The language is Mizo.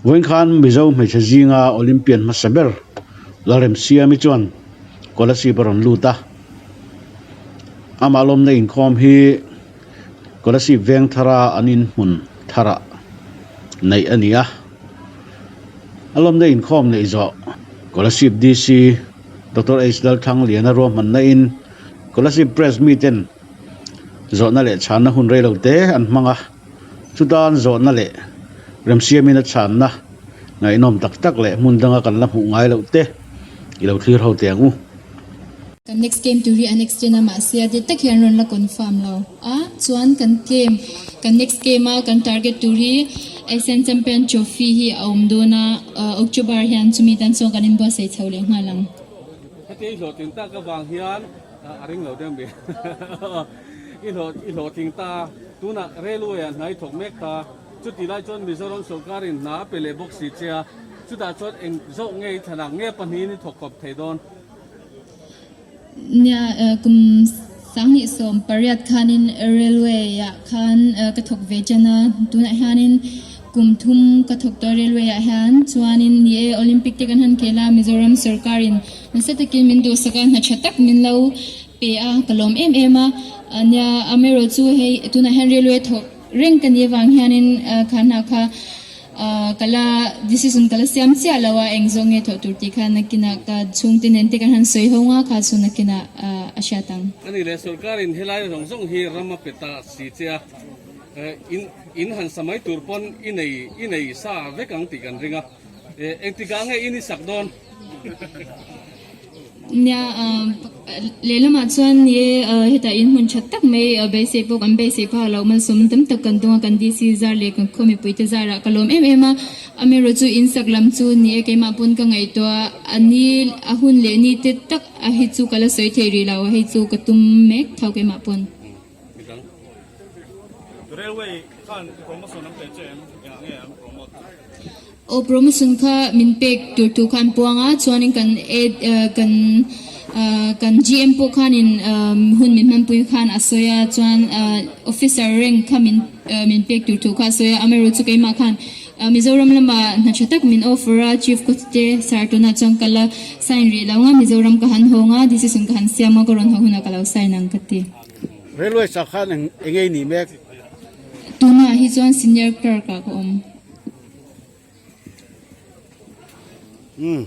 Vawiin khan Mizo hmeichhe zinga Olympian hmasa ber Lalremsiami chuan Kolasib a rawn lut a. Amah lawmna inkhawm hi Kolasib veng thara an inhmun tharah neih a ni a. A lawmna inkhawm neih zawh Kolasib DC Doctor H Lalthlangliana ruahmanna in Kolasib Press miten zawhna leh chhanna hun rei lo te an hmang a. Chutan zawhna leh remsiamin a chhanna ngaihnawm tak tak leh hmun danga kan la hmuh ngai loh te i lo thlir ho teh ang u. Kan next game tur hi an extend a mahse a dik tak hian rawn la confirm lo a chuan kan game kan next game a kan target tur hi Asian Champion Trophy hi a awm dawn a October hian chumi tan chuan kan inbuatsaih chho leh nghal ang. Heti i hlawhtling tak avang hian a ring lo deuh mai i hlawhtling ta. Tunah railway ah hna i thawk mek ta, chuti lai chuan Mizoram sorkarin hna a pe leh bawk si che a, chutah chuan eng zawk nge i thlan ang nge pahnihin i thawk khawp thei dawn? Nia, kum 2018 khanin railway ah khan ka thawk ve chen a, tunah hianin kum thum ka thawk tawh a railway ah hian, chuanin ni e Olympic te kan han khel a, Mizoram sorkarin nasa takin min duhsak a, hna tha tak min lo Pe a, ka lawm em em a, nia amaherawh chu hei tunah hian railway thawk reng ka nih avang hianin kha hna kha ka la decision ka la siam chiah lo a, eng zawng nge thawh tur tih kha nakinah ka chhungte nen te kan han sawi ho nga kha chu nakinah a hriat ang. A nih leh sorkarin helai zawng zawng hi ram a pe ta si che a, in in han sa mai tur pawn i nei i nei sa vek ang tih kan ring a, engtikah nge in i sak dawn? Nia, lehlamah chuan ni e, hetah in hmun that tak mai beisei pawh kan beisei phah loh malsawm tam tak kan dawng a, kan DC zar leh kan khaw mipuite zarah ka lawm em em a, amaherawh chu in sak lam chu ni e keimah pawn ka ngaihtuah a ni a hun leh ni te tak a hi chu ka la sawi thei rih lo a, hei chu ka tum mek tho keimah pawn. Railway khan promotion an pe che em? Engah nge an promote? Aw promotion kha min pek tur thu kha an puang a, chuanin kan kan kan GM pawh khanin hun min hmanpui khan a sawi a, chuan officer rank kha min min pek tur thu kha a sawi a, amaherawhchu chu keimah khan Mizoram lamah hna tha tak min offer a, chief coach te sir tunah chuan ka la sign rih lo ang a, Mizoram ka han hawng a, decision ka han siam a, ka rawn haw hunah ka lo sign ang ka ti. Railway chak khan eng engei nih mek? Tunah hi chuan senior clerk ah ka awm. Umm.